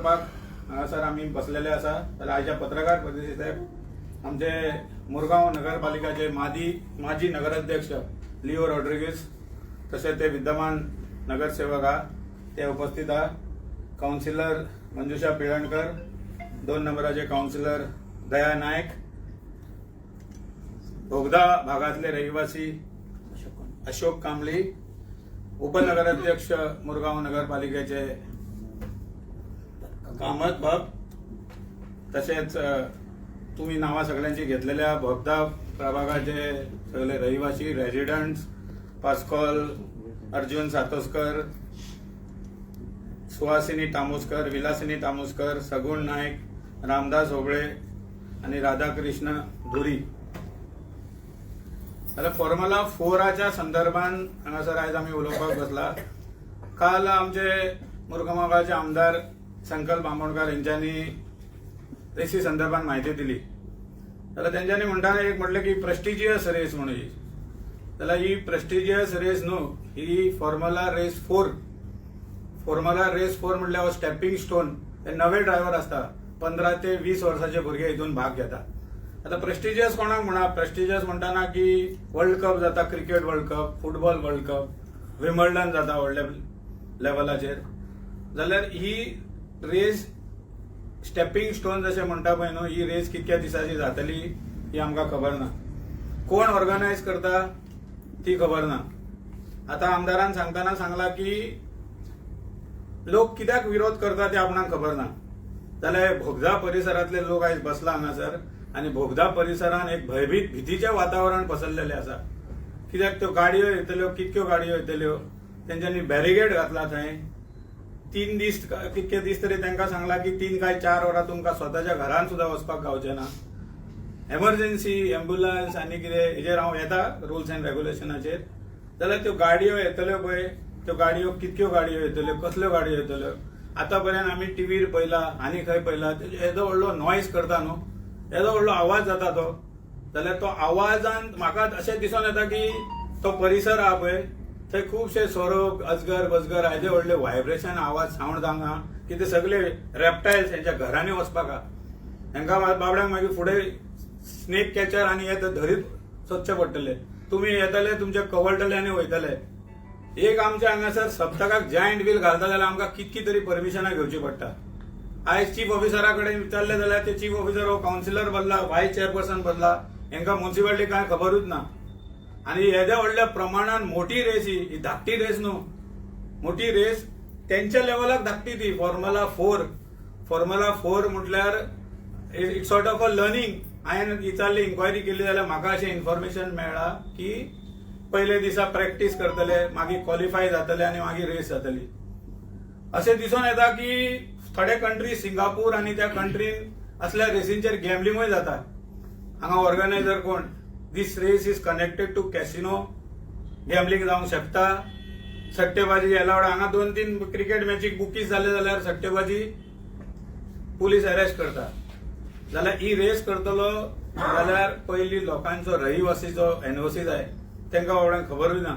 करपाक हांगासर आमी बसलेले आसा. जाल्यार आयच्या पत्रकार परिशदेक आमचे मुरगांव नगरपालिकाचे माजी नगराध्यक्ष लिओ रॉड्रिगीस, तशेंच ते विद्यमान नगरसेवक आहा, ते उपस्थित आहा. कावन्सिलर मंजुषा पिळणकर, 2 नंबराचे कावन्सिलर दया नायक, बोगदा भागातले रहिवासी अशोक कांबळी, उपनगराध्यक्ष मुरगांव नगरपालिकेचे कामत बाब, तशेंच तुमी नांवां सगळ्यांची घेतलेल्या बोगदा प्रभागाचे सगळे रहिवासी, रेजिडंट्स, पास्कॉल, अर्जुन सातोस्कर, सुहासिनी तामोस्कर, विलासिनी तामोस्कर, सगुण नायक, रामदास होबळे आणि राधाकृष्ण धुरी. जाल्यार फॉर्म्युला फोराच्या संदर्भान हांगासर आयज आमी उलोवपाक बसला. काल आमचे मुरगांवाचे आमदार संकल्प आमोणकर हेंच्यांनी रेसी संदर्भात म्हायती दिली. जाल्यार तेंच्यांनी म्हणटाना एक म्हटलें की प्रेस्टिजियस रेस म्हणून ही. जाल्यार ही प्रेस्टिजियस रेस न्हू, ही formula race four. Formula race four म्हटल्यार हो स्टेपिंग स्टोन. हे नवे ड्रायव्हर आसता, 15 ते 20 वर्साचे भुरगे हितून भाग घेता. आता प्रेस्टिजियस कोणाक म्हणा? प्रेस्टिजियस म्हणटाना की वर्ल्ड कप जाता, cricket world cup, football world cup, Wimbledon जाता व्हडल्या लेवलाचेर. जाल्यार ही रेस स्टेपिंग स्टोन जशें म्हणटा पळय न्हू, ही रेस कितक्या दिसांची जातली ही आमकां खबर ना. कोण ऑर्गनायज करता ती खबर ना. आता आमदारान सांगतना सांगला की लोक कित्याक विरोध करता ते आपणाक खबर ना. जाल्यार बोगदा परिसरांतले लोक आयज बसला हांगासर आनी बोगदा परिसरान एक भयभीत, भितीचें वातावरण पसरलेलें आसा. कित्याक त्यो गाडयो येतल्यो, कितक्यो गाडयो येतल्यो, तेंच्यांनी बॅरिगेड घातला थंय. 3 दीस, कितके दीस तरी तांकां सांगला की 3 काय 4 वरां तुमकां स्वताच्या घरान सुद्दां वचपाक गावचें ना. एमर्जन्सी, एम्ब्युलन्स आनी कितें हेजेर हांव येता, रुल्स अँड रेग्युलेशनाचेर. जाल्यार त्यो गाडयो येतल्यो पळय, त्यो गाडयो कितक्यो गाडयो येतल्यो, कसल्यो गाडयो येतल्यो? आतां पर्यंत आमी टिवीर पळयला आनी खंय पळयला, येदो व्हडलो नॉयज करता न्हू, येदो व्हडलो आवाज जाता तो. जाल्यार तो आवाजान म्हाका अशें दिसून येता की तो परिसर आहा पळय, थंय खुबशे सोरोप, अजगर बजगर, येदे व्हडले व्हायब्रेशन, आवाज, सावंड जावंक आहा की ते सगळे रेप्टायल्स हेंच्या घरांनी वचपाक आहा. हेंकां बाबड्यांक मागीर फुडें स्नेक कॅचर आनी हे धरीत सोदचे पडटले. तुमी येतले, तुमचे कवळटले आनी वयतले. एक आमच्या हांगासर सप्तकाक जायंट व्हील घालता जाल्यार आमकां कितकी तरी परमिशनां घेवची पडटा. आयज चीफ ऑफिसरा कडेन विचारलें जाल्यार ते चीफ ऑफिसर हो कावन्सिलर बदला, वायस चेअरपर्सन बदला, हेंकां म्युन्सिपालिटी कांय खबरूच ना. आनी येद्या व्हडल्या प्रमाणान मोठी रेस ही, ही धाकटी रेस न्हू, मोठी रेस. तेंच्या लेवलाक धाकटी ती फॉर्म्युला फोर. फॉर्म्युला फोर म्हटल्यार it's sort of a learning. हांवें विचारली, इन्क्वायरी केली जाल्यार म्हाका अशें इन्फॉर्मेशन मेळ्ळां की पयले दिसा प्रॅक्टीस करतले, मागीर क्वॉलिफाय जातले आनी मागीर रेस जातली. अशें दिसून येता की थोडे कंट्री, सिंगापूर आनी त्या कंट्रीन असल्या रेसींचेर गॅमलिंगूय जाता. हांगा ऑर्गनायझर कोण? This race is connected to casino gambling जावंक शकता. सट्टेबाजी अलाउड हांगा. दोन तीन क्रिकेट मॅचीक बुकीज जाले जाल्यार सट्टेबाजी, पुलीस अरेस्ट करता. जाल्यार ही रेस करतलो जाल्यार पयली लोकांचो, रहिवासीचो एनओसी जाय. तांकां बाबड्यांक खबरूय ना.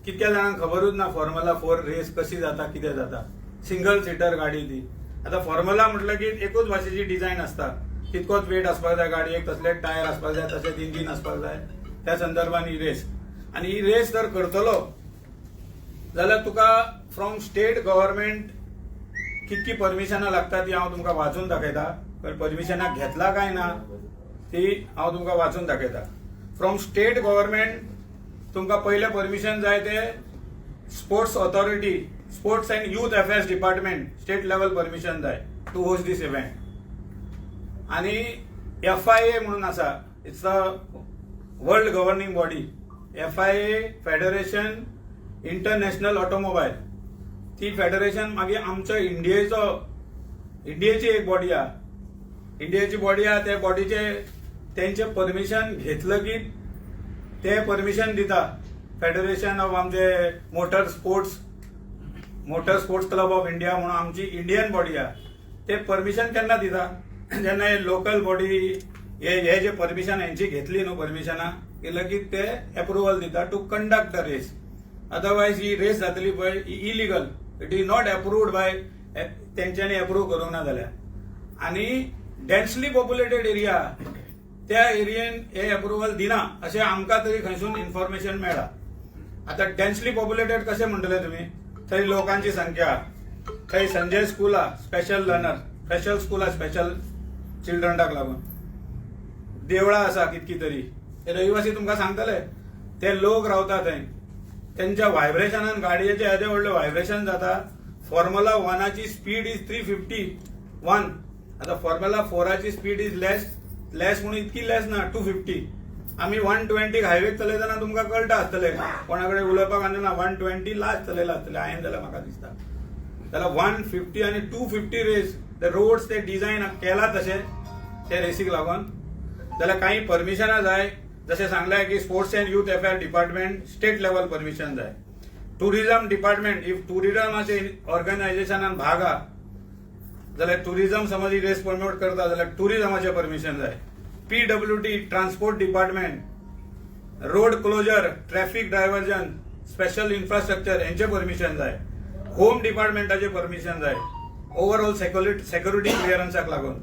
कितक्या जाणांक खबरूच ना फॉर्म्युला फोर रेस कशी जाता, कितें जाता. सिंगल सिटर गाडी ती. आतां फॉर्म्युला म्हटलं की एकूच भाशेची डिझायन आसता, तितकोच वेट आसपाक जाय गाडयेक, तसलेच टायर आसपाक जाय, तशेंच इंजीन आसपाक जाय. त्या संदर्भान ही रेस. आनी ही रेस जर करतलो जाल्यार तुका फ्रॉम स्टेट गव्हर्मेंट कितकी परमिशनां लागता ती हांव तुमकां वाचून दाखयता. परमिशनां घेतला काय ना ती हांव तुमकां वाचून दाखयता. फ्रॉम स्टेट गव्हर्मेंट तुमकां पयलें परमिशन जाय ते sports authority, Sports and Youth Affairs Department, state level permission जाय टू होस्ट दीस इव्हेंट. आनी एफआयए म्हणून आसा, it's a world governing body, FIA, Federation International Automobile. ती फेडरेशन मागीर आमचो इंडियेचो, इंडियेची एक बॉडी आहा, इंडियेची बॉडी आहा. त्या बॉडीचे तेंचे परमिशन घेतलं की ते परमिशन दिता. फेडरेशन ऑफ आमचे Motor Sports Club of India म्हणून आमची इंडियन बॉडी आहा. ते परमिशन केन्ना दिता? जेन्ना हे लोकल बॉडी हे हे जे परमिशन हेंची घेतली न्हू परमिशनां की लगीत ते एप्रुवल दिता to conduct the race. Otherwise he race जातली पळय ही illegal. It is not approved by तेंच्यांनी एप्रूव करूंक ना जाल्यार. आनी डेन्सली पॉप्युलेटेड एरिया, त्या एरियेन हे एप्रुवल दिना अशें आमकां तरी खंयसून इन्फॉर्मेशन मेळ्ळा. आतां डेन्सली पॉप्युलेटेड कशें म्हणटले तुमी? थंय लोकांची संख्या, थंय संजय स्कूल आहा, स्पेशल लर्नर, स्पेशल स्कूल आहा, स्पेशल चिल्ड्रनाक लागून. देवळां आसा कितकी तरी, ते रहिवासी तुमकां सांगतले. ते लोक रावता थंय, तेंच्या व्हायब्रेशनान गाडयेचे येदे व्हडले व्हायब्रेशन जाता. फॉर्म्युला वनाची स्पीड is 351. आतां फॉर्म्युला फोराची स्पीड is less, less म्हणून इतकी लेस ना, 250. आमी 120 हायवेक चलयतना तुमकां कळटा आसतलें, कोणा कडेन उलोवपाक आनी ना, 120 लास्ट चलयला आसतलें हांवें जाल्यार म्हाका दिसता. जाल्यार 150 आनी 250 रेस, ते रोड्स ते डिझायन केला तशें ते रेसीक लागून. जाल्यार काही परमिशनां जाय, जशें सांगलें की Sports and Youth Affair Department, state level permission जाय. टुरिझम डिपार्टमेंट, if टुरिझमाचे ऑर्गनायझेशनान भाग आहा जाल्यार, टुरिझम समज ही रेस प्रमोट करता जाल्यार टुरिझमाचें परमिशन जाय. PWD, Transport Department, road closure, traffic diversion, special infrastructure हेंचें परमिशन जाय. होम डिपार्टमेंटाचें परमिशन जाय ओवरऑल सेक्युरिटी क्लियरन्साक लागून.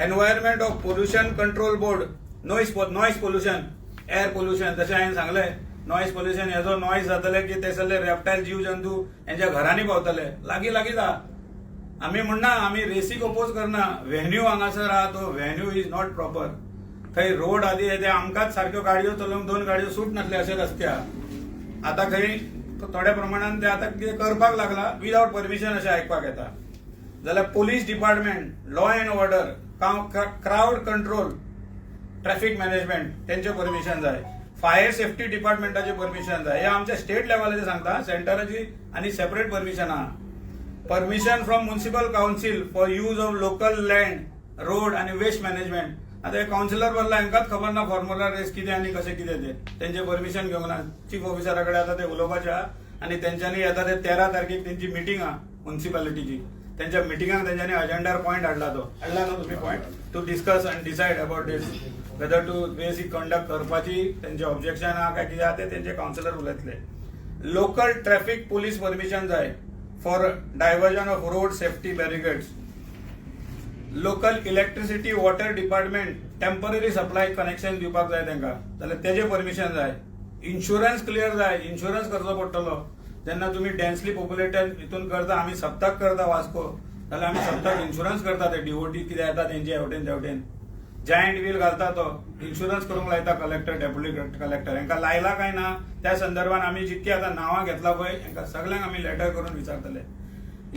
Environment of Pollution Control Board, noise pollution, air pollution, जशें हांवें सांगलें, नॉयज पोल्युशन हेजो नॉयज जातले की ते सगळे रेप्टायल, जीव जंतू हेंच्या घरांनी पावतले, लागीं लागींच आहा. आमी म्हणना, आमी रेसीक ओपोज करना. व्हेन्यू हांगासर आहा तो व्हेन्यू is not proper. थंय रोड आदी ते आमकांच सारक्यो गाडयो चलोवंक दोन गाडयो सूट नासले अशे रस्ते आहा. आतां खंय थोड्या प्रमाणान ते आतां कितें करपाक लागला विदावट परमिशन अशें आयकपाक येता. जाल्यार Police Department, law and order, crowd control, traffic management तेंचे परमिशन जाय. फायर सेफ्टी डिपार्टमेंटाचे परमिशन जाय. हे आमच्या स्टेट लेवलाचेर सांगता, सेंटराची आनी सेपरेट परमिशन आहा. Permission from municipal council for use of local land, road आनी वेस्ट मॅनेजमेंट. आतां हे कावन्सिलर बसला, हांकांच खबर ना फॉर्म्युला रेस कितें आनी कशें कितें तें. तेंचे परमिशन घेवंक ना. चीफ ऑफिसरा कडेन आतां ते उलोवपाचे आहा आनी तेंच्यांनी येता ते 13 तारखेक तेंची मिटींग आहा म्युन्सिपालिटीची. तेंच्या मिटिंगाक तेंच्यांनी अजेंडार पॉयंट हाडला. तो हाडला न्हू तुमी point to discuss and decide about this, whether to race he conduct करपाची तेंचे ऑब्जेक्शन आहा काय कितें आहा ते तेंचे कावन्सिलर उलयतले. लोकल ट्रॅफिक पुलीस परमिशन जाय for diversion of road, safety barricades. Local electricity, water department, temporary supply connection दिवपाक जाय तांकां जाल्यार तेजें परमिशन जाय. इन्शुरन्स क्लियर जाय, इन्शुरन्स करचो पडटलो जेन्ना तुमी डेन्सली पॉप्युलेटेड हितून करता. आमी सप्तक करता वास्को जाल्यार आमी सप्तक इन्शुरन्स करता. ते डीओटी कितें येता तेंचे हेवटेन तेवटेन जायंट व्हील घालता, तो इन्शुरन्स करूंक लायता कलेक्टर, डेप्युटी कलेक्टर. हांकां लायला काय ना त्या संदर्भात आमी जितकी आतां नांवां घेतला पळय, हांकां सगल्यांक आमी लेटर करून विचारतले.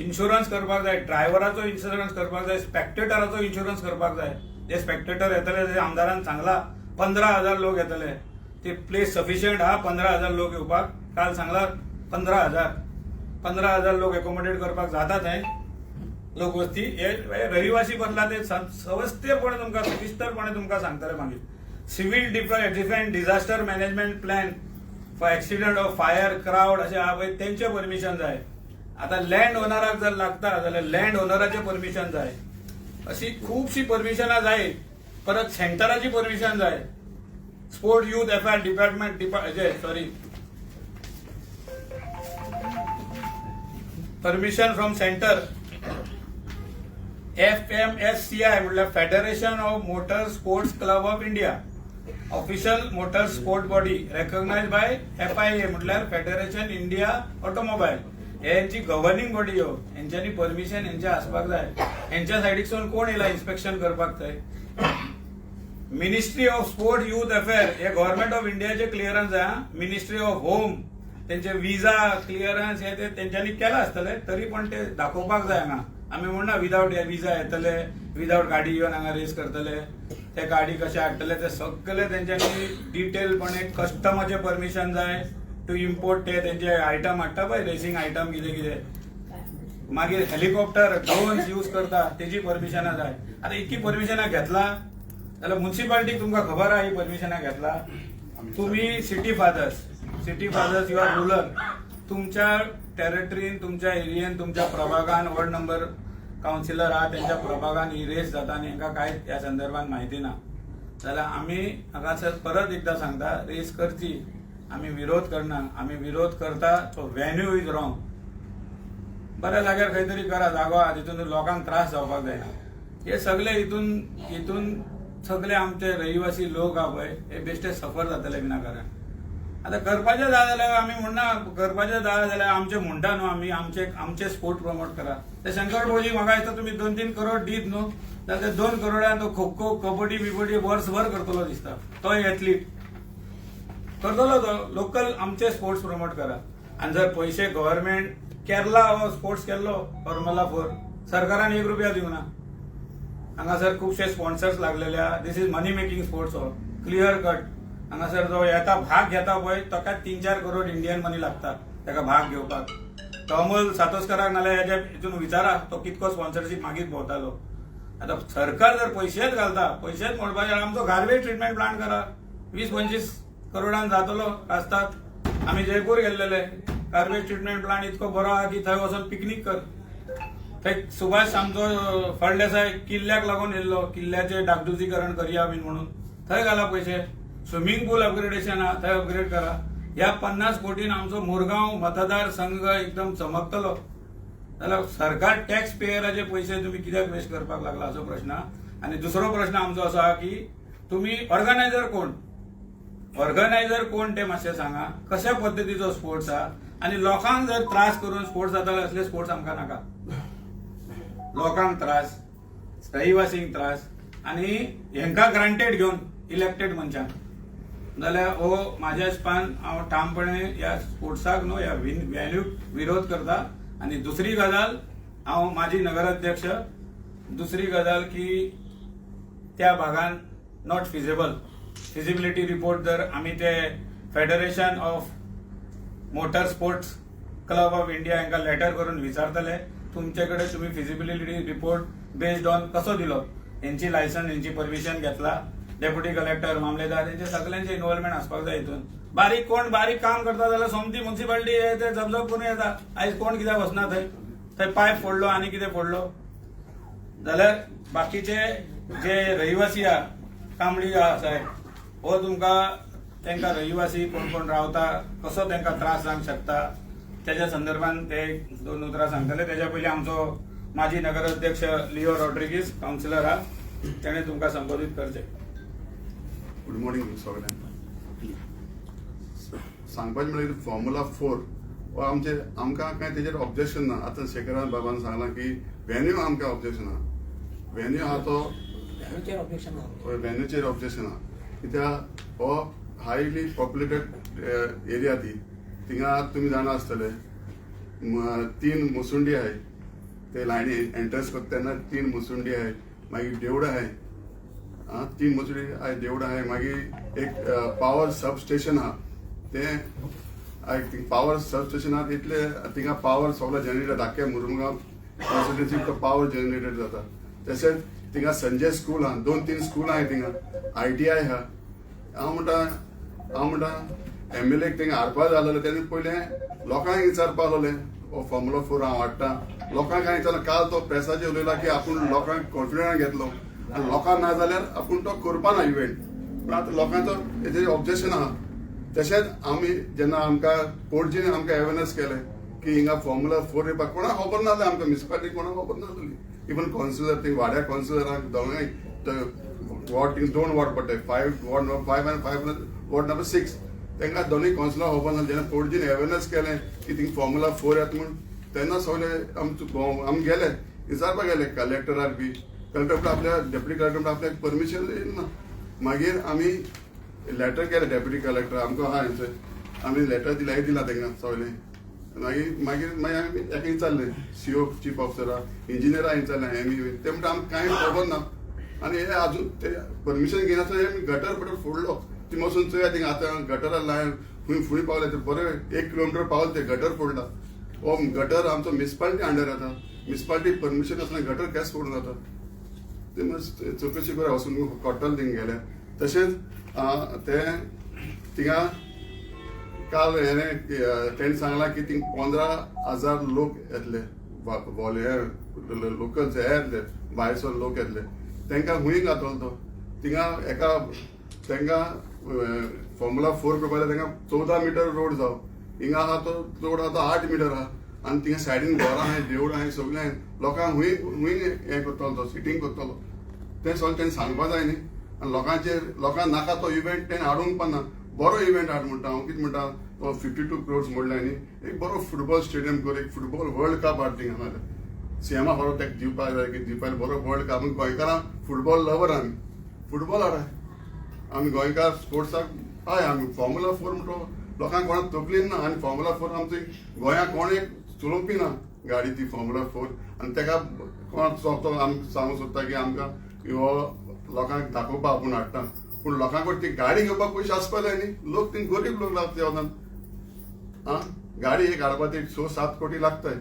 इन्शुरन्स करपाक जाय, ड्रायव्हराचो इन्शुरन्स करपाक जाय, स्पेक्टेटराचो इन्शुरन्स करपाक जाय. जे स्पेक्टेटर येतले, जे आमदारान सांगला 15,000 लोक येतले, ते प्लेस सफिशियंट आहा 15,000 लोक येवपाक? काल सांगला 15,000. 15,000 लोक एकोमोडेट करपाक जाता थंय लोकवस्ती? हे हे रहिवासी बसला ते सविस्तरपणे तुमकां, सविस्तरपणे तुमकां सांगतले. मागीर civil defence disaster management plan for accident of fire, crowd अशें आहा पळय, तेंचें परमिशन जाय. आतां लँड ओनराक जर लागता जाल्यार लँड ओनराचें परमिशन जाय. अशी खुबशीं परमिशनां जाय. परत सेंटराची परमिशन जाय. Sport youth affair department, sorry, permission from centre. FMSCI म्हटल्यार Federation of Motor Sports Club of India, official motor sport body recognise by FIA, म्हटल्यार फेडरेशन इंडिया ऑटोमोबायल. हे यांची गव्हर्निंग बॉडी ह्यो. हेंच्यांनी परमिशन हेंचे आसपाक जाय. हेंच्या सायडीकसून कोण येयला इन्स्पेक्शन करपाक थंय? Ministry of Sport Youth Affair hey government of इंडियाचे क्लियरन्स आहा. मिनिस्ट्री ऑफ होम, तेंचे विजा क्लियरन्स हे ते तेंच्यांनी केला आसतले, तरी पण ते दाखोवपाक जाय हांगा. आमी म्हणना विदावट विजा येतले, विदावट गाडी येवन हांगा रेस करतले. ते गाडी कशे हाडटले ते सगळे तेंच्यांनी डिटेलपणे. कस्टमाचें परमिशन जाय टू इम्पोर्ट ते तेंचे आयटम हाडटा पळय, रेसिंग आयटम कितें कितें. मागीर हेलिकॉप्टर, ड्रोन्स यूज करता तेजी परमिशनां जाय. आतां इतकी परमिशनां घेतला जाल्यार म्युन्सिपालिटीक तुमकां खबर आहा ही परमिशनां घेतला? तुमी city fathers, city fathers, you are ruler. तुमच्या टेरिटरीन, तुमच्या एरियेन, तुमच्या प्रभागान वॉर्ड नंबर कावन्सिलर आहा, तेंच्या प्रभागान ही रेस जाता आनी हांकां कांय ह्या संदर्भात म्हायती ना जाल्यार आमी हांगासर परत एकदां सांगता, रेस करची, आमी विरोध करना. आमी विरोध करता तो व्हेन्यू is wrong. बऱ्या जाग्यार खंय तरी करा, जागो आहा तितून लोकांक त्रास जावपाक जायना. हे सगळे हितून हितून सगळे आमचे रहिवासी लोक आहा पळय, हे बेश्टे सफर जातले विनाकारण. आतां करपाचें जाय जाल्यार आमी म्हणना, करपाचें जाय जाल्यार आमचे म्हणटा न्हू, आमी आमचे आमचे स्पोर्ट प्रमोट करा. ते शंकर भोजी म्हाका दिसता तुमी 2-3 करोड दीत न्हू जाल्यार ते 2 करोडान तो खो खो, कबड्डी बिबड्डी वर्सभर करतलो दिसता. तो एथलीट करतलो तो. लोकल आमचे स्पोर्ट्स प्रमोट करा. आनी जर पयशे गव्हर्मेंट, केरला हो स्पोर्ट्स केल्लो फॉर्मुला 4, सरकारान 1 रुपया दिवना. हांगासर खुबशे स्पॉन्सर्स लागलेले आहा. This is money making sports हो क्लियर कट. हांगासर जो येता भाग घेता पळय ताका 3-4 करोड इंडियन मनी लागता ताका भाग घेवपाक. तो अमोल सातोस्कराक नाल्यार हेज्या हितून विचारा, तो कितको स्पॉन्सरशीप मागीत भोंवतालो. आतां सरकार जर पयशेच घालता, पयशेच मोडपाचे, आमचो गार्बेज ट्रिटमेंट प्लांट करा, 20-25 करोडान जातलो रस्तात. आमी जयपूर गेल्लेले, गार्बेज ट्रिटमेंट प्लांट इतको बरो आहा की थंय वचोन पिकनीक कर. थंय सुभाष आमचो फळदेसाय किल्ल्याक लागून येयल्लो, किल्ल्याचे डागडुजीकरण करया बीन म्हणून, थंय घाला पयशे. स्विमींग पूल अपग्रेडेशन आहा, थंय अपग्रेड करा. ह्या 50 कोटीन आमचो मुरगांव मतदार संघ एकदम चमकतलो. जाल्यार सरकार टॅक्स पेयराचे पयशे तुमी कित्याक वेस्ट करपाक लागला असो प्रश्न आहा. आनी दुसरो प्रश्न आमचो असो आहा की तुमी ऑर्गनायझर कोण, ऑर्गनायझर कोण ते मातशें सांगा. कशा पद्दतीचो स्पोर्ट्स आहा आनी लोकांक जर त्रास करून स्पोर्ट्स जाता असले स्पोर्ट्स आमकां नाका. लोकांक त्रास, रहिवासींक त्रास आनी हेंकां ग्रांटेड घेवन इलेक्टेड मनशांक जाल्यार हो म्हाज्या हिसपान हांव ठामपणे ह्या स्पोर्ट्साक न्हू ह्या व्हॅन्यूक विरोध करता. आनी दुसरी गजाल, हांव माजी नगराध्यक्ष, दुसरी गजाल की त्या भागान not feasible, feasibility report जर आमी ते Federation of Motor Sports Club of India हांकां लेटर करून विचारतले, तुमचे कडेन तुमी फिजिबिलिटी रिपोर्ट बेस्ड ऑन कसो दिलो, हेंची लायसन्स, हेंची परमिशन घेतला, डेप्युटी कलेक्टर, मामलेदार, हेंचे सगळ्यांचे इन्वॉल्वमेंट आसपाक जाय हितून. बारीक कोण बारीक काम करता जाल्यार सोमती मुन्सिपालिटी हे ते जबजब करून येता. आयज कोण कित्याक वचना थंय? थंय पायप फोडलो आनी कितें फोडलो जाल्यार बाकीचे जे रहिवासी आहा, कांबळी आहा साहेब, हो तुमकां तांकां रहिवासी कोण कोण रावता, कसो तांकां त्रास जावंक शकता त्याच्या संदर्भात ते दोन उतरां सांगतले. त्याच्या पयलीं आमचो माजी नगराध्यक्ष लिओ रॉड्रिगीस कावन्सिलर आहा, तेणे तुमकां संबोधीत करचें. गुड मॉर्निंग सगळ्यांक. सांगपाचें म्हणल्यार फॉर्मुला 4 हो आमचे, आमकां कांय तेजेर ऑब्जेक्शन ना. आतां शेखरान बाबान सांगलां की व्हेन्यू आमकां ऑब्जेक्शन ना. व्हेन्यू आहा तो व्हॅन्यूचेर ऑब्जेक्शन ना. व्हेन्यूचेर ऑब्जेक्शन ना, कित्याक हो हायली पॉप्युलेटेड एरिया. ती थिंगा तुमी जाणा आसतले, तीन मुसुंडी आहाय, ते लायनी एंट्रन्स करता तेन्ना तीन मुसुंडी आहाय, मागीर देवळां आहाय. आं, तीन मुसुंडी आहाय, देवळां आहाय, मागीर एक पावर सब स्टेशन आहा. तें पावर सब स्टेशन आहा, तितले थिंगा पावर सगळो जनरेटर आख्या मुरमुगांव कॉन्स्टिट्युन्सी तो पावर जनरेटेड जाता. तशेंच थिंगा संजय स्कूल आहा, दोन तीन स्कूल आहाय थिंगा, आयटीआय आहा. हांव म्हणटा एमएलए थिंगा हाडपा जाय जाल्यार तेणी पयलें लोकांक विचारपा आहलोलें, हो फॉर्मुला 4 हांव हाडटा, लोकांक कांय विचारना. काल तो प्रेसाचेर उलयला की आपूण लोकांक कॉन्फिडन्स घेतलो आनी लोकांक ना जाल्यार आपूण तो करपा ना इव्हेंट. पूण आतां लोकांचो हेजेर ऑब्जेक्शन आहा. तशेंच आमी जेन्ना आमकां पोरजीन आमकां अवेरनस केलें की हिंगा फॉर्मुला 4 येवपाक, कोणाक खबर नासलें, आमकां म्युनिसिपालिटी कोणाक खबर नासली. इवन कावन्सिलर, ती वाड्या कावन्सिलरांक दोगांय वॉर्ड, थिंग दोन वॉर्ड पडटाय, 5 वॉर्ड नंबर 5 आनी 5 वॉर्ड नंबर 6, तांकां दोनूय कावन्सिलर खबर नासलें. जेन्ना पोरजीन अवेरनस केलें की थिंग फॉर्मुला 4 येता म्हूण, तेन्ना सगळे आमी गेले विचारपाक गेले कलेक्टराक बी. कलेक्टर आपल्या डेप्युटी कलेक्टर आपल्याक परमिशन ना. मागीर आमी लेटर केलें डेप्युटी कलेक्टर आमकां आहा हेंचे, आमी लेटर दिलाय दिला तांकां सगळें. मागीर मागीर मागीर आमी हेका विचारलें, सीओ, चीफ ऑफिसरा, इंजिनियरा विचारलें, एम ई, ते म्हणटा आमकां कांय खबर ना. आनी हे अजून ते परमिशन घेनासतना हे गटर बटर फोडलो. ती वचून चोया थिंगा आतां गटरा लायन खंय फुडें पावले, ते बरे 1 किलोमिटर पावले, ते गटर फोडला. हो गटर आमचो म्युनिसिपालिटी अंडर येता. म्युनिसिपालिटी परमिशन आसतना गटर केस फोडून जाता? ते मातशें चवकशी करा, वचून कळटलें थिंग गेल्यार. तशेंच ते थिंगा काल हेणे तेणी सांगलां की थिंग 15,000 लोक येतले, हे लोकल्स हे येतले, भायरसून लोक येतले, तांकां खूंय घातलो तो थिंगा एका तांकां फॉर्मुला 4 करपा जाल्यार तांकां 14 मिटर रोड जावो. हिंगा आहा तो रोड आतां 8 मिटर आहा. आनी थिंगा सायडीन घरां आहाय, देवळां आहाय, सगळें आहाय. लोकांक हुंय हुंय हें करतलो तो सिटींग करतलो तें सगळें तेणें सांगपा जाय न्ही. आनी लोकांचेर लोकांक नाका तो इव्हेंट तेणें हाडूंक पण ना. बरो इव्हेंट हाड म्हणटा हांव. कितें म्हणटा, तो 52 क्रोर्स म्हणले न्ही, एक बरो फुटबॉल स्टेडियम कर, एक फुटबॉल वर्ल्ड कप हाड थिंगा. नाजाल्यार सीएमा बरो ताका दिवपाक जाय की दिवपाक बरो वर्ल्ड कप. आमी गोंयकारां फुटबॉल लवर, आमी फुटबॉल हाडाय. आमी गोंयकार स्पोर्ट्साक हय. आमी फॉर्मुला 4 म्हणटो लोकांक कोणाक तकलीन ना. आनी फॉर्मुला 4 आमचे गोंयांत कोण एक चलोवपी ना गाडी ती फॉर्मुला 4. आनी ताका कोण तो आमी सांगूंक सोदता की आमकां हो लोकांक दाखोवपाक आपूण हाडटा, पूण लोकां कडेन ती गाडी घेवपाक पयशे आसपा जाय न्ही. लोक ती गरीब लोक लागता आं. गाडी एक हाडपा ती 6-7 कोटी लागताय.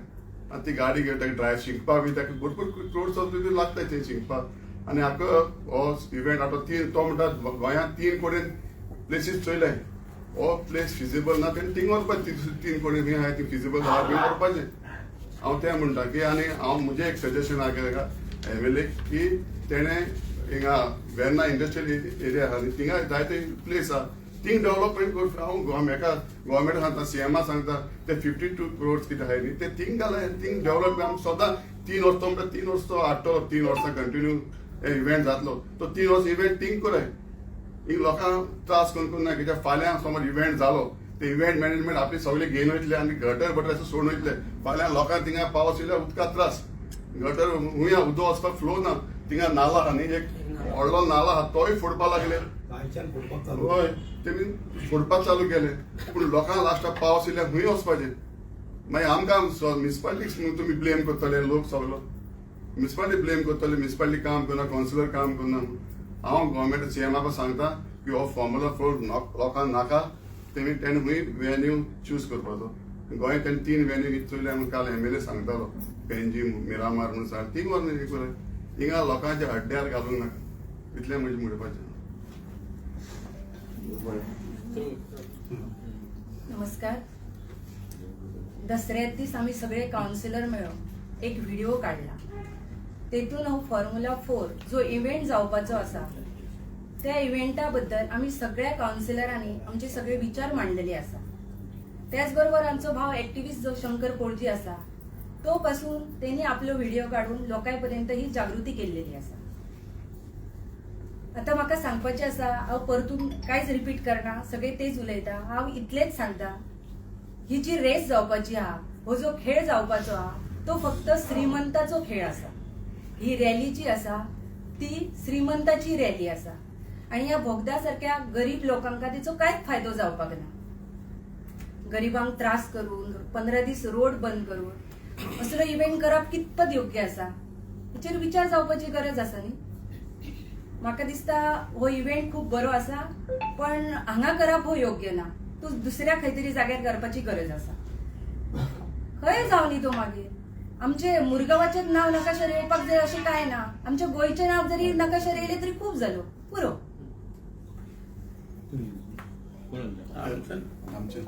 आनी ती गाडी घेवन ताका ड्रायव शिकपाक बी ताका भरपूर क्रोड्स लागताय ते शिकपाक. आनी हाका हो इव्हेंट आतां तीन तो म्हणटा गोंयांत 3 कोटीन प्लेसीस चोयले, हो प्लेस फिजिबल ना, तेणी थिंग व्हरपाचें. 3 कोटी खंय आहाय ती फिजिबल आहा थंय व्हरपाचें. हांव तें म्हणटा की. आनी हांव म्हजें एक सजेशन आहा कितें एम एल एक की तेणें हिंगा वेर्ना इंडस्ट्रियल एरिया आहा न्ही, थिंगा जायते प्लेस आहा, थिंग डेव्हलपमेंट कर. हांव हेका गव्हर्मेंट सांगता, सीएमा सांगता, ते 52 क्रोड्स कितें आहाय न्ही ते थिंग घालाय, थिंग डेव्हलप. आमी सदां 3 वर्स तो म्हणटा 3 वर्स तो हाडटलो, 3 वर्सां कंटिन्यू इव्हेंट जातलो, तो 3 वर्स इव्हेंट थिंग कराय. हिंग लोकांक त्रास करून करून ना. कित्याक फाल्यां समज इव्हेंट जालो, ते इव्हेंट मॅनेजमेंट आपली सगळी घेवन वयतले आनी गटर बटर अशें सोडून वयतले. फाल्यां लोकांक थिंगा पावस येयल्यार उदका त्रास, गटर हुंय उदक वचपाक फ्लो ना. थिंगा नाला आहा न्ही, एक व्हडलो नाला आहा, तोय फोडपाक लागले. हय, तेमी फोडपाक चालू केले, पूण लोकांक लास्टाक पावस येयल्यार हुंय वचपाचें. मागीर आमकां म्युनिसिपालिटीक तुमी ब्लेम करतले, लोक सगलो म्युनिसिपालिटी ब्लेम करतले, म्युनिसिपालिटी काम करना, कावन्सिलर काम करना. हांव गव्हर्मेंट सीएमाक सांगता की हो फॉर्मुला 4 लोकांक नाका. तेमी तेणें हुंय वेन्यू चूज करपाचो. गोंय तेणें 3 वेन्यू चोयले म्हणून काल एमएलए सांगतालो, पेंजी मिरामार म्हणून सांग, थिंग व्हरून हे कराय. हिंगा लोकांच्या हड्ड्यार घालूंक नाका, इतलें म्हजें म्हणपाचें. नमस्कार. दसऱ्या दीस आमी सगळे कावन्सिलर मेळून एक व्हिडिओ काडला. तेतून हो फॉर्म्युला 4 जो इव्हेंट जावपाचो आसा त्या इव्हेंटा बद्दल आमी सगळ्या कावन्सिलरांनी आमचे सगळे विचार मांडलेले आसा. त्याच बरोबर आमचो भाव एक्टिविस्ट जो शंकर पोळजी आसा तो पासून तेणी आपलो व्हिडिओ काडून लोकां पर्यंत ही जागृती केल्लेली आसा. आता म्हाका सांगपाचें आसा, हांव परतून कांयच रिपीट करना, सगळे तेच उलयता. हांव इतलेंच सांगता, ही जी रेस जावपाची आहा, हो जो खेळ जावपाचो आहा तो फक्त श्रीमंताचो खेळ आसा. ही रॅली जी आसा ती श्रीमंताची रॅली आसा आनी ह्या बोगदा सारक्या गरीब लोकांक तेचो कांयच फायदो जावपाक ना. गरिबांक त्रास करून 15 दीस रोड बंद करून असलो इव्हेंट करप कितपत योग्य आसा हेचेर विचार जावपाची गरज आसा न्ही. म्हाका दिसता हो इव्हेंट खूब बरो आसा, पण हांगा करप हो योग्य ना, तो दुसऱ्या खंय तरी जाग्यार करपाची गरज आसा. खंय जावं न्ही तो मागीर आमचे मुरगांवाचेच नांव नकाशार येवपाक जाय अशें कांय ना. आमच्या गोंयचें नांव जरी नकाशार येयलें तरी खूब जालो, पुरो. आमचे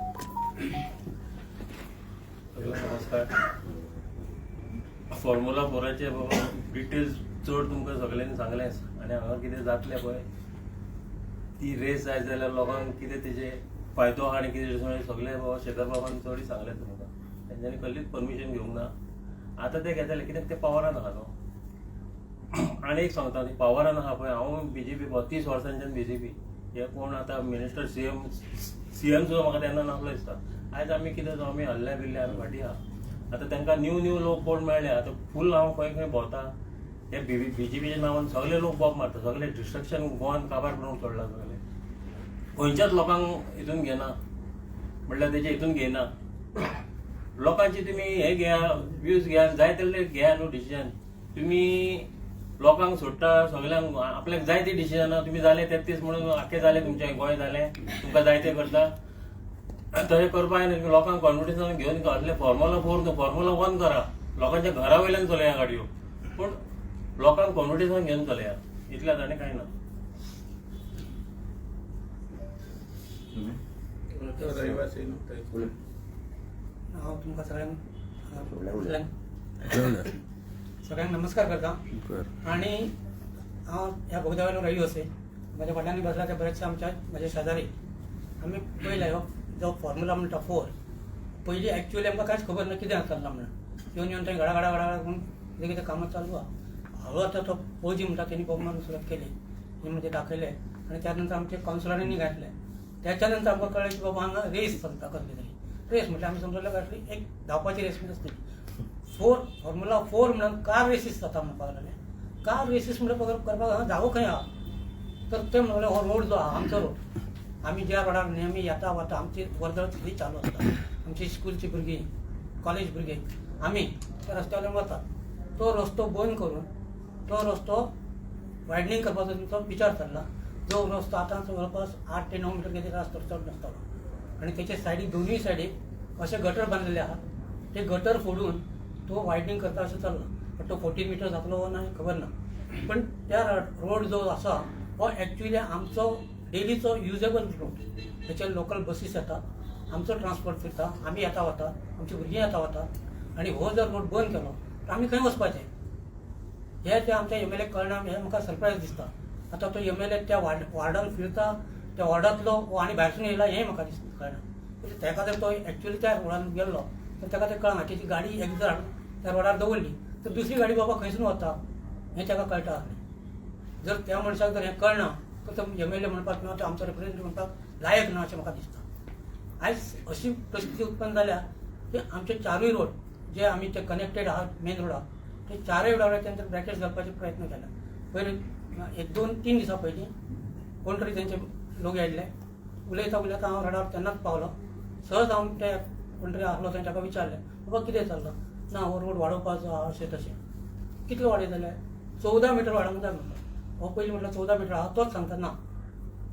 नमस्कार. फॉर्म्युला 4चे बाबा डिटेल्स चड तुमकां सगल्यांनी सांगलेंच. आनी हांगा कितें जातलें पळय ती रेस जाय जाल्यार लोकांक कितें तेजे फायदो आहा आनी कितें सगळें बाबा शेखर बाबान चड सांगलें तुमकां. तेंच्यांनी कसलीच परमिशन घेवंक ना. आतां ते घेतले कित्याक ते पावरान आहा न्हू. आनी एक सांगता, पावरान आहा पळय, हांव बीजेपी 30 वर्सांच्यान बीजेपी. हे कोण आतां मिनिस्टर सीएम सीएम सुद्दां म्हाका तेन्ना नासलो दिसता. आयज आमी कितें जावं, आमी हल्ले बिल्ले आमी फाटीं आहा. आतां तांकां न्यू न्यू लोक कोण मेळ्ळे, आतां फूल हांव खंय खंय भोंवता, हे बीजेपीच्या नांवान सगळे लोक बॉम्ब मारता, सगळे डिस्ट्रक्शन गोवान काबार करूंक सोडला. सगळे खंयच्याच लोकांक हितून घेना, म्हणल्यार तेजे हितून घेना. लोकांची तुमी हे घेया, व्यूज घेया, जाय तितले घेया न्हू डिसिजन. तुमी लोकांक सोडटा सगळ्यांक, आपल्याक जाय ती डिसिजनां तुमी जाले 33 म्हणून आख्खे जाले तुमचें गोंय जालें, तुमकां जाय तें करता. तशें करपा जायना. तुमी लोकांक कॉन्फिडन्सान घेवन असले फॉर्मुला 4 न्हू फॉर्मुला 1 करा, लोकांच्या घरा वयल्यान चलया गाडयो, पूण लोकांक कॉन्फिडन्सान घेवन चलया. इतलें आनी कांय ना. रहिवासी न्हू. हांव तुमकां सगळ्यांक सगळ्यांक नमस्कार करता. आनी हांव ह्या बोगद्या रहिवासी. म्हज्या फाटल्यान बसला ते बरेचशे आमच्या म्हजे शेजारी. आमी पयले हो जो फॉर्मुला म्हणटा 4 पयलीं एक्चुअली आमकां कांयच खबर ना कितें चल्लां म्हणून. येवन येवन थंय घडा घडा घडा करून कितें कितें कामां चालू आहा. हळू आतां तो पणजी म्हणटा तेणी बॉम्ब मारून सुरवात केली, हे म्हणजे दाखयले आनी त्या नंतर आमचे कावन्सिलरांनी घातले. त्याच्या नंतर आमकां कळ्ळें की बाबा हांगा रेस चलता कसली तरी रेस. म्हटल्यार आमी समजले कसली एक धांवपाची रेस म्हणजे आसतली. फॉर्मुला 4 म्हणून कार रेसीस जाता म्हणपाक लागले. कार रेसीस म्हणल्यार करपाक हांगा जागो खंय आहा? तर ते म्हणले हो रोड जो आहा आमचो रोड, आमी ज्या रोडार नेहमी येता वता, आमची वर्दळ थंय चालू आसता, आमची स्कुलची भुरगीं, कॉलेज भुरगीं, आमी त्या रस्त्या वयल्यान वतात. तो रस्तो बंद करून तो रस्तो वायडनींग करपाचो तेंचो विचार चल्ला. जो रस्तो आतां जवळपास 8 ते 9 मिटर कितें रस्तो चड नासतलो आनी तेचे सायडीक दोनूय सायडीक अशे गटर बांदलेले आहात. ते गटर फोडून तो वायडनींग करता अशें चल्लां, पण तो 14 मिटर जातलो वो ना खबर ना. पण त्या रोड जो आसा हो एक्चुअली आमचो डेलीचो युजेबल रोड. तेचेर लोकल बसीस येतात, आमचो ट्रान्सपोर्ट फिरता, आमी येता वता, आमची भुरगीं येता वता. आनी हो जर रोड बंद केलो तर आमी खंय वचपाचें हे ते आमच्या एम एल एक कळना. हें म्हाका सरप्रायज दिसता. आतां तो एम एल ए त्या वार्डान फिरता, त्या वॉर्डांतलो आनी भायरसून येयला हें म्हाका दिसता कळना. तेका जर तो एक्चुअली त्या रोडान गेल्लो तर तेका तें कळना. तेची गाडी एक जर हाडून त्या रोडार दवरली तर दुसरी गाडी बाबा खंयसून वता हें तेका कळटा आसलें. जर त्या मनशाक जर हें कळना तर तो एम एल ए म्हणपाक किंवा तो आमचो रिप्रेझेंटेटिव्ह म्हणपाक लायक ना अशें म्हाका दिसता. आयज अशी परिस्थिती उत्पन्न जाल्या की आमचे चारूय रोड जे आमी ते कनेक्टेड आहात मेन रोडाक, ते चारूय रोडार तेंचे ब्रॅकेट्स घालपाचे प्रयत्न केला. पयर 1-2-3 दिसां पयलीं कोण तरी तेंचे लोक आयिल्ले, उलयता उलयता हांव रोडार तेन्नाच पावलो. सहज हांव ते कोण तरी आहलो थंय ताका विचारलें, बाबा कितें चल्लां? ना हो रोड वाडोवपाचो आहा अशें तशें. कितलो वाडयतले? 14 मिटर वाडोवंक जाय म्हणटा. हो पयलीं म्हटल्यार 14 मिटर आहा तोच सांगता ना.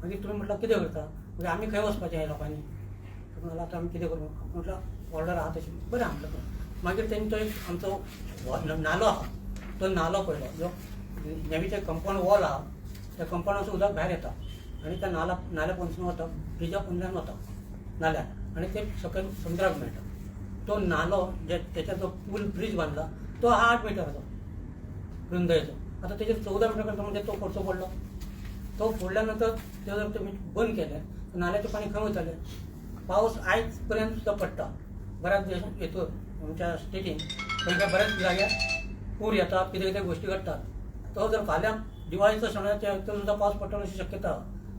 मागीर तुमी म्हटल्यार कितें करता? मागीर आमी खंय वचपाचें ह्या लोकांनी? म्हणल्यार आतां आमी कितें करूं? म्हटल्यार ऑर्डर आहा तशी बरें आहा म्हटलें. मागीर तेंचो एक आमचो नालो आहा तो नालो पळयलो, जो नेवीचें कंपावंड वॉल आहा त्या कंपावंडाचो उदक भायर येता आनी त्या नाल्या पोंदसून वता, ब्रिजा पोंदल्यान वता नाल्यान आनी ते सकयल समुद्राक मेळटा. तो नालो जे तेच्या जो पूल ब्रीज बांदला तो आहा 8 मिटराचो रुंदायेचो. आतां तेजेर 14 मिटर करता म्हणजे तो फोडचो पडलो. तो फोडल्या नंतर ते जर तुमी बंद केलें तर नाल्याचें पाणी खंय वयतलें? पावस आयज पर्यंत सुद्दां पडटा बऱ्याच हेतून आमच्या स्टेटीन खंय बऱ्याच जाग्यार पूर येता, कितें कितें गोश्टी घडटात. तो जर फाल्यां दिवाळीचो सणाच्या हितून सुद्दां पावस पडटलो अशी शक्यता.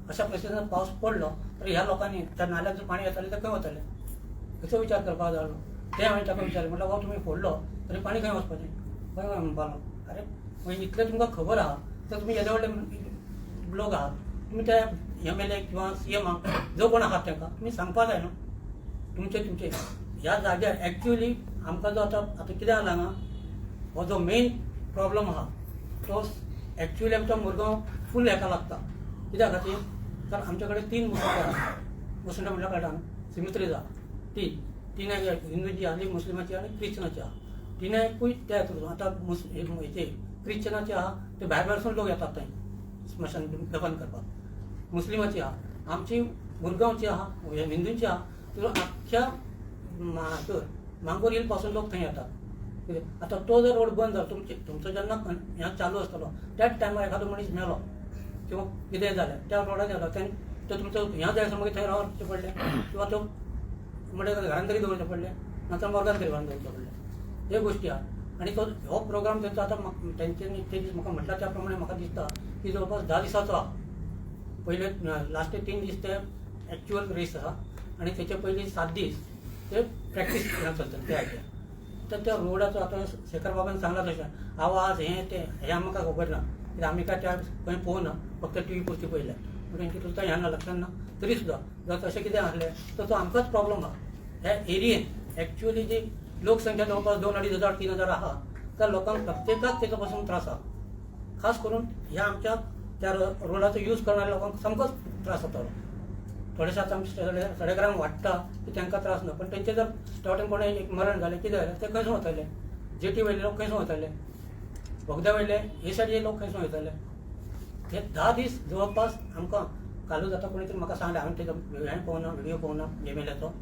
अशा परिस्थितीन पावस पडलो तर ह्या लोकांनी त्या नाल्याचं पाणी येतालें तें खंय वतलें हेचो विचार करपाक जालो. तें हांवें ताका विचारलें, म्हटल्यार बाबा तुमी फोडलो तरी पाणी खंय वचपाचें? खंय म्हणपाक लागलो, अरे मागीर इतलें तुमकां खबर आहा तर तुमी येदे व्हडले लोक आहात, तुमी त्या एम एल ए किंवा सी एमाक जो कोण आहात तांकां तुमी सांगपा जाय न्हू. तुमचे तुमचे ह्या जाग्यार एक्चुअली आमकां जो आतां आतां कितें जाला हांगा हो जो मेन प्रॉब्लम आहा तो एक्चुअली आमच्या मुरगांव फूल हेका लागता. कित्या खातीर तर आमच्या कडेन 3 मुसंडे आहा. मुसंडे म्हटल्यार कळटा न्हू, सिमित्रीज आहा तीन, हिंदूची आसली, मुस्लिमाची आनी क्रिश्चनाची आहा. तिनांकूय त्या आतां हेचे क्रिश्चनाची आहा ते भायर भायरसून लोक येतात थंय स्मशान दफन करपाक. मुस्लिमाची आहा, आमची मुरगांवची आहा, हिंदूंची आहा, तितून आख्ख्या मांगोर हिल पासून लोक थंय येतात. आतां तो जर रोड बंद जालो, तुमचो जेन्ना हें चालू आसतलो त्याच टायमार एखादो मनीस मेलो किंवा कितें जालें त्या रोडार गेलो, तो तुमचो ह्या जायसर मागीर थंय रावचें पडलें किंवा तो म्हणल्यार घरान तरी दवरचें पडलें, नातर मोर्गान तरी घरान दवरचें पडलें. ह्यो गोश्टी आहा. आनी तो हो प्रोग्राम तेंचो आतां तेंच्यांनी ते दीस म्हाका म्हटल्यार त्या प्रमाणे म्हाका दिसता की जवळपास 10 दिसाचो आहा. पयले लास्टे 3 दीस ते एक्चुअल रेस आहा आनी तेचे पयलीं 7 दीस ते प्रॅक्टीस चलतले त्या हाजेर. तर त्या रोडाचो आतां शेखर बाबान सांगला तशें आवाज हें तें हें आमकां खबर ना, कित्याक आमी काय त्या खंय पळोवना, फक्त टी व्ही पुरती पळयल्या म्हणून तितून ह्या ना लक्षात ना. तरी सुद्दां जर तशें कितें आसलें तर तो आमकांच प्रॉब्लम आहा. ह्या एरियेन एक्चुअली जी लोकसंख्या जवळपास 2-2.5 हजार 3 हजार आहा त्या लोकांक प्रत्येकाक तेचो पासून त्रास आहा. खास करून ह्या आमच्या त्या रोडाचो यूज करणाऱ्या लोकांक सामकोच त्रास जातालो. थोडेशे आतां आमच्या सडेकरांक वाडटा की तांकां त्रास ना, पण तेंचे जर त्या वाटेन कोणें एक मरण जालें कितें जालें ते खंयसून वतले? जेटी वयले लोक खंयसून वतले? बोगद्या वयले हे सायडीचे लोक खंयसून वयतले? हे 10 दीस जवळपास आमकां कालूच आतां कोणी तरी म्हाका सांगलें, हांवें तेजो हें पळोवना, व्हिडियो पळोवना एम एल एचो,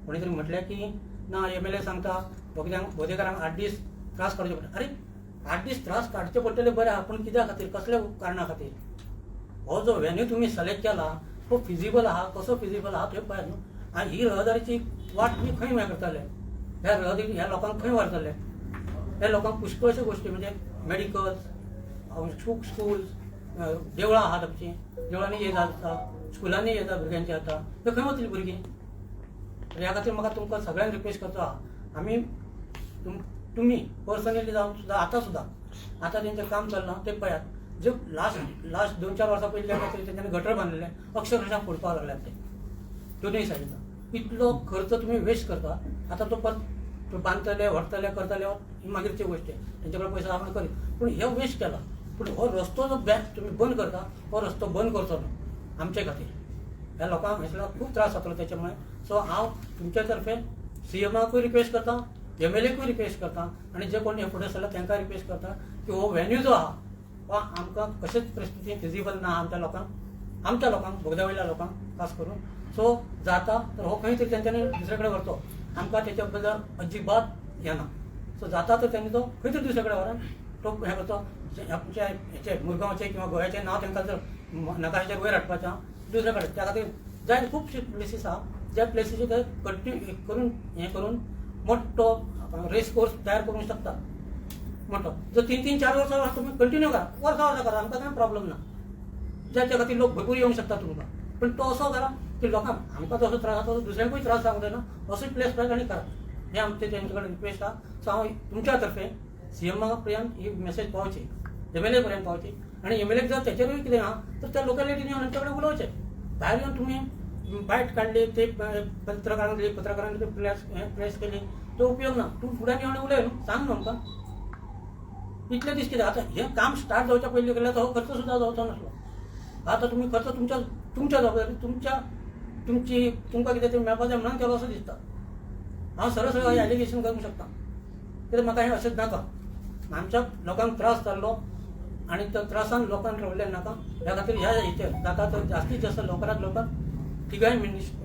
कोणी तरी म्हटलें की ना एम एल ए सांगता बोगद्यांक बोदेकारांक 8 दीस त्रास काडचे पडटा. अरे 8 दीस त्रास काडचे पडटले बरें आहा, पूण कित्या खातीर, कसल्या कारणा खातीर? हो जो व्हेन्यू तुमी सिलेक्ट केला तो फिजिबल आहा, कसो फिजिबल आहा तें पळयात न्हू. आनी ही रहदारीची वाट तुमी खंय हें करताले? ह्या रहदारी ह्या लोकांक खंय व्हरतले? ह्या लोकांक पुष्कळश्यो गोश्टी म्हणजे मेडिकल, स्कूल, देवळां आहात आमची, देवळांनी ये जाता, स्कुलांनी येता भुरग्यांची, आतां ते खंय वतली भुरगीं? ह्या खातीर म्हाका तुमकां सगळ्यांक रिक्वेस्ट करता आहा, आमी तुमी पर्सनली जावन सुद्दां आतां सुद्दां आतां तेंचें काम चल्लां तें पळयात. जे लास्ट लास्ट 2-4 वर्सां पयलीं जेन्ना तेंच्यांनी गटर बांदलेलें अक्षरशः फोडपाक लागल्यात ते दोनूय सायडीन. इतलो खर्च तुमी वेस्ट करता. आतां तो परत बांदतले व्हरतले करतले ही मागीरची गोश्ट, तेंचे कडेन पयसो आहा करीत, पूण हे वेस्ट केला. पूण हो रस्तो जो बॅक तुमी बंद करता हो रस्तो बंद करचो न्हू आमचे खातीर. ह्या लोकांक हांसलो खूब त्रास जातलो तेच्यामुळे. सो हांव तुमचे तर्फे सीएमाकूय रिक्वेस्ट करता, एमएलएकूय रिक्वेस्ट करता आनी जे कोण हे फुडें सरला तांकां रिक्वेस्ट करता की हो व्हेन्यू जो आहा हो आमकां कशेच परिस्थितीन फिजिबल ना आमच्या लोकांक, आमच्या लोकांक, बोगद्या वयल्या लोकांक खास करून. सो जाता तर हो खंय तरी तेंच्यांनी दुसरे कडेन व्हरचो, आमकां तेच्या बद्दल अजिबात हें ना. सो जाता तर तेंणी तो खंय तरी दुसरे कडेन व्हरून तो हें करचो. आमच्या हेचे मुरगांवचे किंवा गोव्याचें नांव तांकां जर नकाशाचेर वयर हाडपाचें आहा दुसरे कडेन, त्या खातीर जाय खुबशे प्लेसीस आहा ज्या प्लेसीचेर ते कंटिन्यू करून हें करून मोठो रेस कोर्स तयार करूंक शकता मोठो. जर 3-3-4 वर्सां तुमी कंटिन्यू करा, वर्सां वर्सां करा, आमकां कांय प्रॉब्लम ना. ज्याच्या खातीर लोक भरपूर येवंक शकता तुमकां, पण तो असो करा की लोकांक आमकां जसो त्रास जाता तसो दुसऱ्यांकूय त्रास जावंक जायना, असो प्लेस पळय आनी करा. हें आमचें तेंचे कडेन रिक्वेस्ट आहा. सो हांव तुमच्या तर्फे सीएमा पर्यंत ही मेसेज पावची, एमएलए पर्यंत पावची आनी एमएलए जर तेचेरूय कितें आहा तर त्या लोकॅलिटीन येवन आमचे कडेन उलोवचें. भायर येवन तुमी बायट काडली ते पत्रकारांक दिली, पत्रकारांनी ते प्रेस केली, तो उपयोग ना. तूं फुड्यान येवन उलय न्हू, सांग न्हू आमकां इतले दीस कितें. आतां हें काम स्टार्ट जावच्या पयलीं केल्यार हो खर्च सुद्दां जावचो नासलो. आतां तुमी खर्च तुमच्या तुमच्या जबाबदारी तुमच्या तुमची तुमकां कितें तरी मेळपा जाय म्हणून केलो असो दिसता. हांव सरळ सरळ एलिगेशन करूंक शकता कित्याक म्हाका हें अशेंच नाका. आमच्या लोकांक त्रास जाल्लो आनी त्या त्रासान लोकांक रावलें नाका. ह्या खातीर ह्या हेचेर जाता तर जास्तीत जास्त लवकरात लवकर तिगांय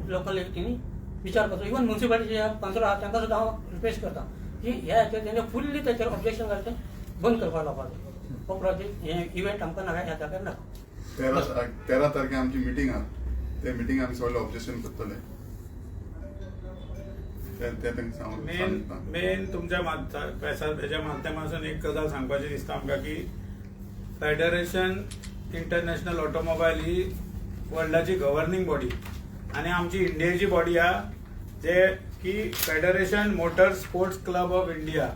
लोकलिटींनी विचार करचो. इवन म्युनिसिपालिटीचे कावन्सिलर आहा तांकां सुद्दां हांव रिक्वेस्ट करता की ह्या हेचेर तेंचे फुल्ली तेचेर ऑब्जेक्शन घालचें बंद करपाक लावपाचें. हो प्रोजेक्ट हें इव्हेंट आमकां नाका ह्या जाग्यार नाका. 13 तारखे आमची मिटींग आहा, ते मिटींग आमी सगळे ऑब्जेक्शन करतले. मेन मेन तुमच्या हेच्या माध्यमांतसून एक गजाल सांगपाची दिसता आमकां की फेडरेशन इंटरनॅशनल ऑटोमोबायल ही वर्ल्डाची गव्हर्निंग बॉडी आनी आमची इंडियेची बॉडी आहा, जे की federation motor sports club of India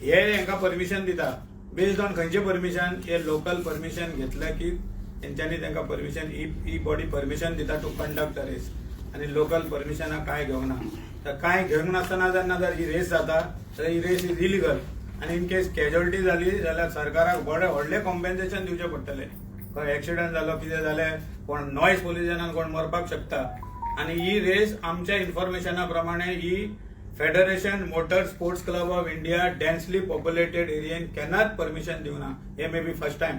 हे हेंकां परमिशन दिता. बेस्ड ऑन खंयचें परमिशन, हे लोकल परमिशन घेतलें की तेंच्यांनी तांकां परमिशन ही बॉडी परमिशन दिता टू कंडक्ट the race. आनी लोकल परमिशनां कांय घेवंक ना, तर कांय घेवंक नासतना जेन्ना जर ही रेस जाता जाल्यार ही रेस is illegal आनी इन केस कॅज्युअलिटी जाली जाल्यार सरकाराक बरें व्हडलें कॉम्पेन्सेशन दिवचें पडटलें. खंय एक्सिडंट जालो कितें जालें, कोण नॉयज पोल्युशनान कोण मरपाक शकता. आनी ही रेस आमच्या इन्फॉर्मेशना प्रमाणे ही federation motor sports club of India densely populated एरियेन केन्नाच परमिशन दिवना. हे मे बी फर्स्ट टायम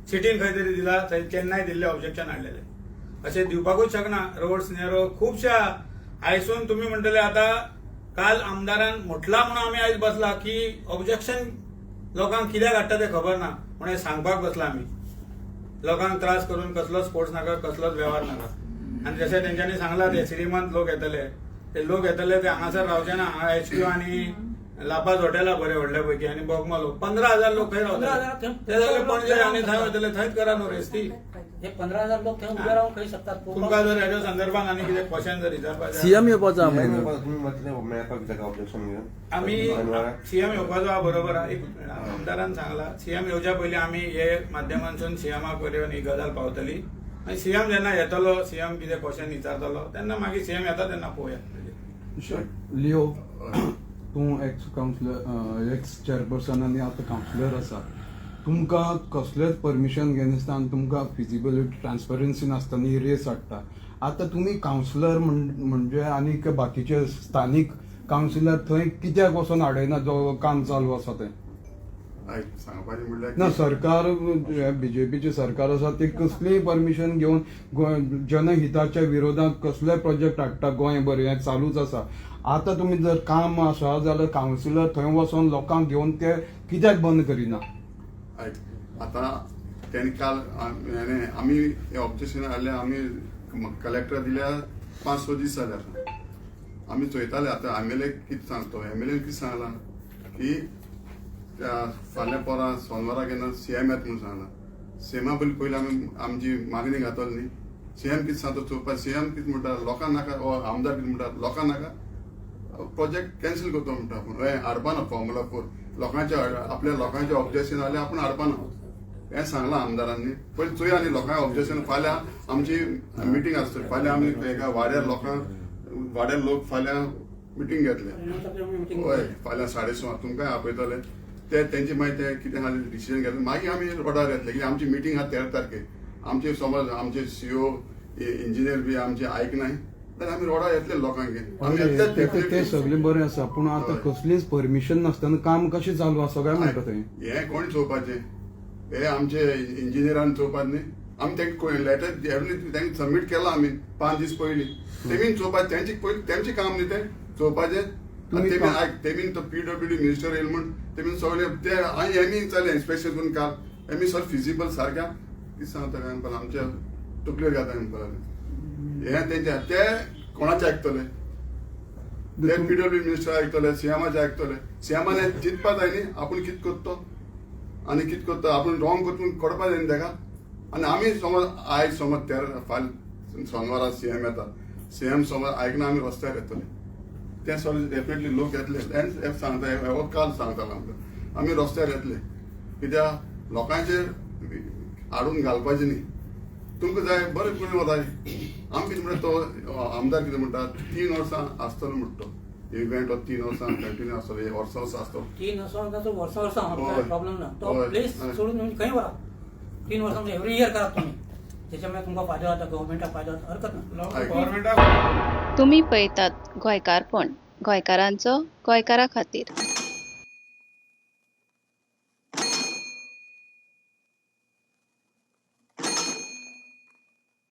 सिटीन खंय तरी दिला, थंय चेन्नय दिल्ले ऑब्जेक्शन हाडलेले. अशें दिवपाकूच शकना. रोड्स नेरो खुबश्या आयसून तुमी म्हणटले आतां काल आमदारान म्हटलां म्हणून आमी आयज बसला की ऑब्जेक्शन लोकांक कित्याक हाडटा तें खबर ना म्हणून सांगपाक बसला आमी. लोकांक त्रास करून कसलोच स्पोर्ट्स नाका, कसलोच वेव्हार नाका. आनी जशें तेंच्यांनी सांगलां ते श्रीमंत लोक येतले, ते लोक येतले ते हांगासर रावचे ना. हांगा एचक्यू आनी लापाज हॉटेला बरे व्हडल्या पैकी आनी बोगमा लोक 15,000 लोक खंय रावतले? ते जाल्यार पणजे आनी थंय वयतले, थंयच करा न्हू रेस ती. हे 15,000 लोक थंय उबे रावन खंय शकतात? तुमकां जर हेच्या संदर्भात आनी कितें क्वेश्चन जर विचारपाचें, सीएम येवपाचो. आमी सीएम येवपाचो आहा, बरोबर आहा. एक आमदारान सांगला सीएम येवच्या पयलीं आमी हे माध्यमांतसून सीएमा कडेन ही गजाल पावतली आनी सीएम जेन्ना येतलो, सीएम कितें क्वेश्चन विचारतलो तेन्ना मागीर सीएम येता तेन्ना पळोवया. लिओ, तूं एक्स कावन्सिलर, एक्स चेअरपर्सन आनी आतां कावन्सिलर आसा. तुमकां कसलेंच परमिशन घेनासतना आनी तुमकां फिजिबिलिटी ट्रान्सपरन्सी नासतना ही रेस हाडटा. आतां तुमी कावन्सिलर म्हणजे आनीक बाकीचे स्थानीक कावन्सिलर थंय कित्याक वचोन हाडयना जो काम चालू आसा तें? सांगपाचें म्हणल्यार ना, सरकार बीजेपीचें सरकार आसा ती कसलीय परमिशन घेवन जनहिताच्या विरोधात कसलेय प्रोजेक्ट हाडटा गोंयभर, हें चालूच आसा. आतां तुमी जर काम आसा जाल्यार कावन्सिलर थंय वचोन लोकांक घेवन ते कित्याक बंद करिना? आयक, आतां तेणी काल आमी हे ऑब्जेक्शन हाडलें, आमी कलेक्टर दिल्या, 5-6 दीस जाले आतां आमी चोयताले. आतां एम एल ए कितें सांगतो, एम एल एन कितें सांगलां की त्या फाल्यां परां सोनवारा केन्ना सी एम येता म्हूण सांगलां. सी एमा पयलीं पयलीं आमी आमची मागणी घातली न्ही. सी एम कितें सांगता चोवपा. सी एम कितें म्हणटा लोकांक नाका, ओ आमदार कितें म्हणटा लोकांक नाका, प्रोजेक्ट कॅन्सल करता म्हणटा आपूण. हें हाडपाना फॉर्मुला 4 लोकांचे, आपल्या लोकांचे ऑब्जेक्शन जाल्यार आपूण हाडपाना हें सांगलां आमदारांनी. पयलीं चोया न्ही लोकांक ऑब्जेक्शन. फाल्यां आमची मिटींग आसतली, फाल्यां आमी एका वाड्यार लोकांक, वाड्यार लोक फाल्यां मिटींग घेतले. मिटींग. हय, फाल्यां 6:30 तुमकांय आपयतले. ते तेंचे मागीर ते कितें आहा डिसिजन घेतले, मागीर आमी रोडार येतले. कित्याक आमची मिटींग आहा 13 तारखेक. आमचे समज आमचे सीओ इंजिनियर बी आमचे आयकनाय जाल्यार आमी रोडार येतले लोकांक घेवन. आमी येतले ते definitely. सगळें बरें आसा, पूण आतां कसलीच परमिशन नासतना काम कशें चालू आसा काय म्हणटा थंय? हें कोण चोवपाचें? हे आमचे इंजिनियरान चोवपाक न्ही. आमी तांकां लेटर एवरी तांकां सबमीट केला आमी 5 दीस पयलीं. तेमी चोवपाचें, तेंचे पयलीं तेंचें काम न्ही तें चोवपाचें. तुमी तेमी आयक, तेमी तो पीडब्ल्यूडी मिनिस्टर येयल म्हूण तेमी सगळे ते आनी हेमी चले इन्स्पेक्शन करून काल हेमी सगळें फिजिबल सारकें कितें सांगता काय म्हणपाक आमच्या तकलेर घाता म्हणपाक लागले. हें तेंचें, ते कोणाचें आयकतले? ते पीडब्ल्यू मिनिस्टर आयकतले, सीएमाचे आयकतले. सीएमान चिंतपा जाय न्ही आपूण कितें करतो आनी कितें करता, आपूण रॉंग करता म्हूण कळपा जाय न्ही ताका. आनी आमी समज आयज समज 13 फाल्यां सोनवारा सीएम येता, सीएम समज आयकना आमी रस्त्यार येतले. ते सगळे डेफिनेटली लोक येतले. हें सांगता, हो काल सांगतालो आमकां, आमी रस्त्यार येतले. कित्याक लोकांचेर हाडून घालपाचें न्ही. तुमकां जाय बरें करून वताय. आमी कितें म्हणटा, तो आमदार कितें म्हणटा, 3 वर्सां आसतलो म्हणटा तो इव्हेंट, हो 3 वर्सां कंटिन्यू आसतलो, हे वर्सां वर्सां आसतलो. 3 वर्सां, वर्सां वर्सां हय. प्रॉब्लेम ना. तो हय. प्लेस हय. सोडून तुम्ही खंय व्हरा, 3 वर्सां एवरी इयर करात तुम्ही, त्याच्यामुळे तुमकां फायदो जाता, गव्हर्मेंटाक फायदो जाता, हरकत ना. गव्हर्मेंटाक तुमी पळयतात गोंयकारपण, गोंयकारांचो गोंयकारा खातीर.